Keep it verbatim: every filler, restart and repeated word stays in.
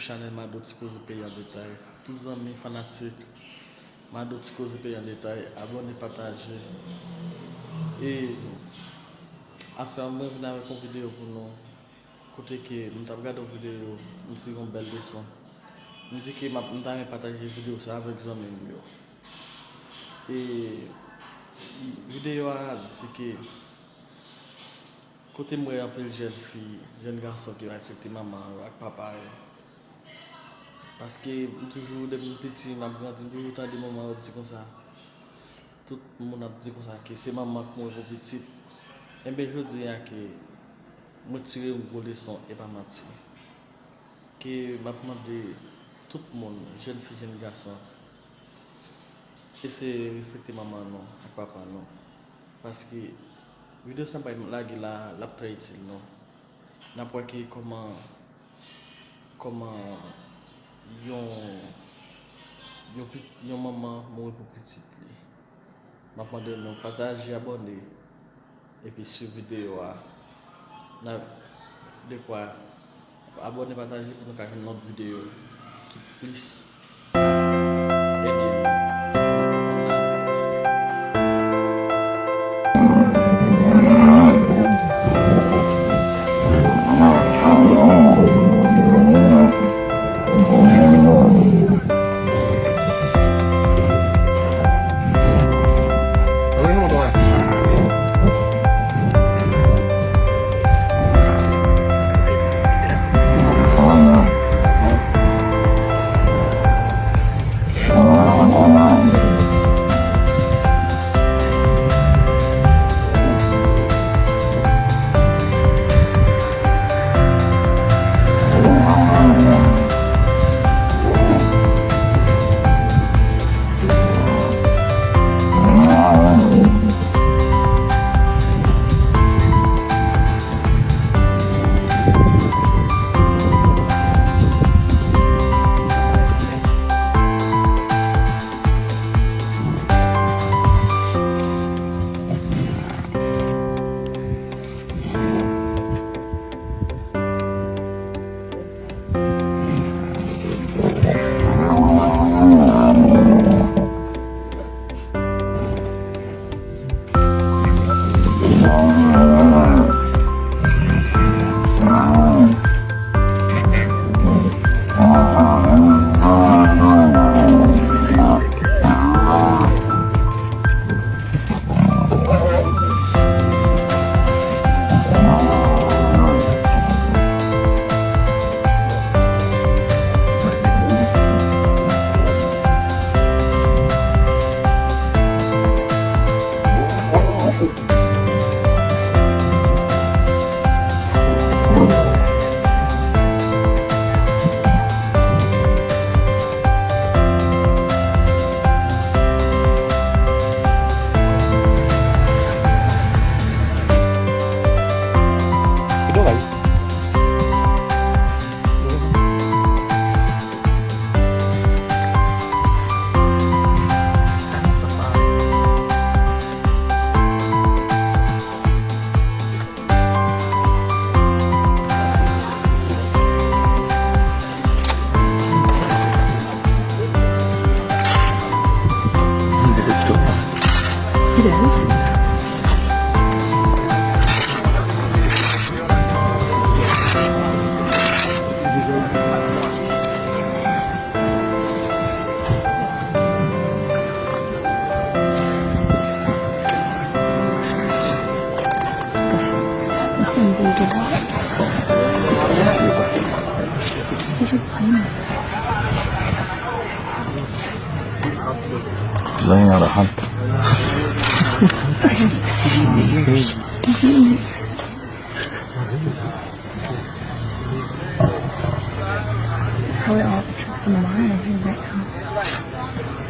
Chanèl Mado Ti Koze Peyi an Detay. Tout zanmi fanatik Mado Ti Koze Peyi an Detay, abòne, pataje. E aswè a, mwen vin avèk yon videyo pou nou. Kote ke m t ap gade yon videyo, m tire yon bèl leson. M di ke m ap, m ta renmen pataje videyo sa avèk zanmi m yo. E videyo a di ke kote m wè anpil jèn fi, jèn gason ki pa respekte manman yo ak papa yo. Paske m toujou, depi m piti, m ap grandi, m toujou tande manman yo di konsa. Tout moun ap di konsa ke se manman k mouri pou pitit. Enben, jodi a ke mwen tire yon gwo leson, e pa manti. Ke m ap mande tout moun, jèn fi, jèn gason, eseye respekte manman nou ak papa nou. Paske videyo sa m pral lage la, l ap trè itil nou. N ap wè ke kòman, kòman yon, yon pit-, yon manman mouri pou pitit li. M ap mande nou pataje, abòne, epi swiv videyo a. N a dekwa abòne, pataje pou nou ka jwenn lòt videyo ki plis ka ede nou. It is. Laying out a hunt. Probably all the trucks in the mile right now.